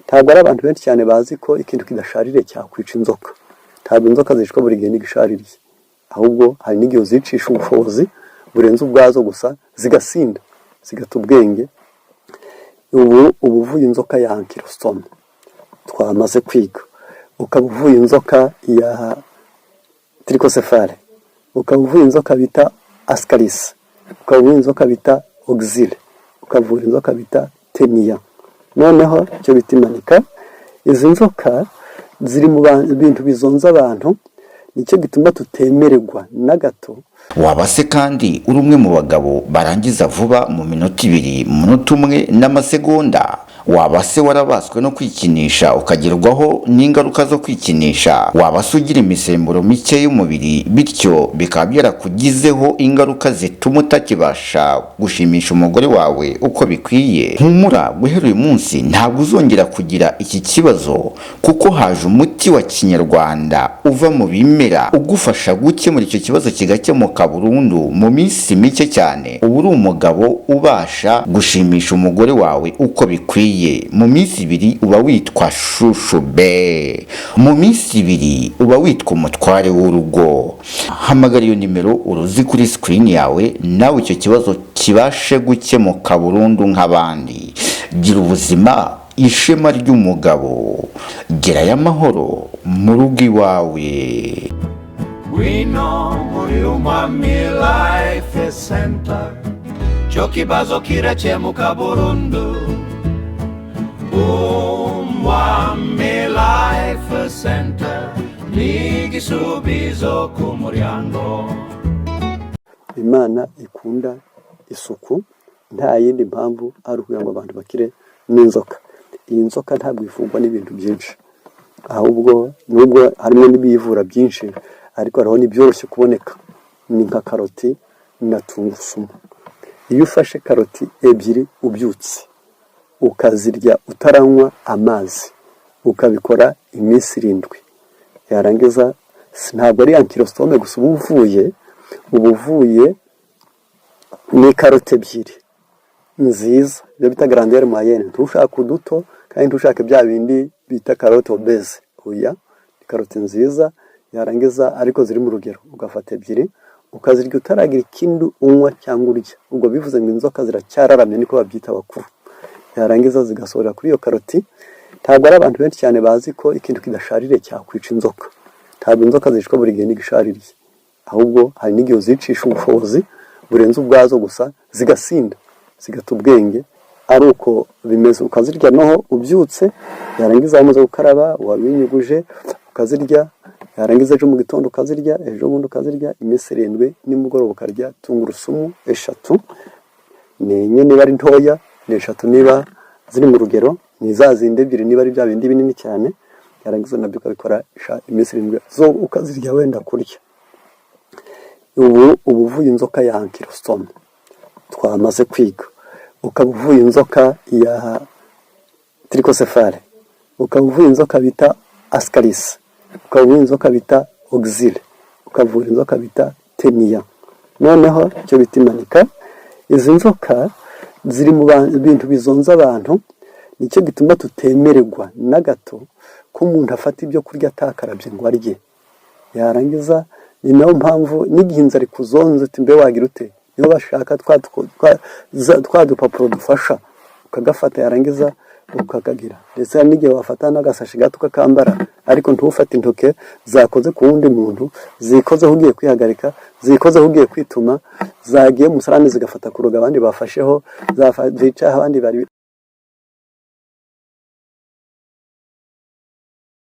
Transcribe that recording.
Ntabwo ari abantu benshi cyane bazi ko ikintu kidashaririye cyakwica inzoka. Ntabwo inzoka zicwa buri gihe n'igishaririye, ahubwo hari n'igihe uzicisha ubushobozi burenze ubwazo gusa, zigasinda, zigata ubwenge. Ubu uba uvuye inzoka ya ankylostome twamaze kwiga, ukaba uvuye inzoka ya trichocéphale, ukaba uvuye inzoka bita ascaris, ukaba uvuye inzoka bita oxyle, ukavura inzoka bita tenia, noneho icyo bita imanika. Izi nzoka ziri mu bintu bizonza abantu, nicyo gituma tutemererwa na gato. Waba se kandi uri umwe mu bagabo barangiza vuba mu minota 2, mu munota umwe n'amasegonda? Waba se warabaswe no kwikinisha, ukagerwaho n'ingaruka zo kwikinisha? Waba se ugira imisemburo mike y'umubiri, bityo bikaba byarakugizeho ingaruka zituma utakibasha gushimisha umugore wawe uko bikwiye? Humura, guhera uyu munsi ntabwo uzongera kugira iki kibazo, kuko haje umuti wa kinyarwanda uva mu bimera ugufasha gukemura icyo kibazo, kigakemuka burundu mu minsi mike cyane. Uba uri umugabo ubasha gushimisha umugore wawe uko bikwiye. Mu minsi 2 uba witwa chouchou be, mu minsi 2 uba witwa umutware w'urugo. Hamagara iyo nimero uruzi kuri screen yawe, nawe icyo kibazo kibashe gukemuka burundu nk'abandi. Gira ubuzima, ishema ry'umugabo, gerayo amahoro mu rugo iwawe. Ngwino muri Umwami Life Center, cyo kibazo kirakemuka burundu. Umwami Life Center ni igisubizo ku muryango. Imana ikunda isuku, nta yindi mpamvu ari ukugira ngo abantu bakire n'inzoka. Iyi nzoka ntabwo ivurwa n'ibintu byinshi, ahubwo nubwo harimo n'ibiyivura byinshi, ariko hariho n'ibyoroshye kuboneka, ni nka karoti na tungurusumu. Iyo ufashe karoti ebyiri ubyutse, ukazirya utaranywa amazi, ukabikora iminsi 7, yarangiza, ntabwo ari ankylostome gusa uba uvuye. Ni karoti ebyiri nziza, ibyo bita grandeur moyenne. Ntushake uduto kandi ntushake bya bindi bita carotte obèse, oya, ni karoti nziza, yarangiza ariko ziri mu rugero, ugafata ebyiri ukazirya utaragira ikindi unywa cyangwa urya. Ubwo bivuze ngo inzoka ziracyararamye, niko babyita abakuru, yarangiza zigasohora kuri iyo karoti. Ntabwo ari abantu benshi cyane bazi ko ikintu kidashaririye cyakwica inzoka. Ntabwo inzoka zicwa buri gihe n'igishaririye, ahubwo hari n'igihe uzicisha ubushobozi burenze ubwazo gusa, zigasinda, zigata ubwenge. Ari uko bimeze, ukazirya noho ubyutse, yarangiza wamaze gukaraba, wabinyuguje, ukazirya, yarangiza ejo mu gitondo ukazirya, ejo bundi ukazirya, iminsi 7, nimugoroba ukarya tungurusumu eshatu, ni enye niba ari ntoya, ni eshatu niba ziri mu rugero, ni za zindi ebyiri niba ari bya bindi binini cyane, yarangiza nabyo ukabikora iminsi 7, zo ukazirya wenda kurya. Ubu uba uvuye inzoka ya ankylostome twamaze kwiga, ukaba uvuye inzoka ya trichocéphale, ukaba uvuye inzoka bita ascaris, ukaba uvuye inzoka bita oxyle, ukavura inzoka bita tenia, noneho icyo bita imanika. Izi nzoka ziri mu bintu bizonza abantu, nicyo gituma tutemererwa na gato ko umuntu afata ibyo kurya atakarabye ngo arye. Yarangiza ni nayo mpamvu n'igihe inzara ikuzonze, uti: "Mbe wagira ute?" Niyo bashaka twa dupapuro dufasha, ukagafata, yarangiza ukakagira. Ndetse hari n'igihe wafata n'agasashi gato ukakambara, ariko ntufate intoke zakoze ku wundi muntu, zikozeho ugiye kwihagarika, zikozeho ugiye kwituma, zagiye mu musarani zigafata ku rugo abandi bafasheho, zicaye abandi bari.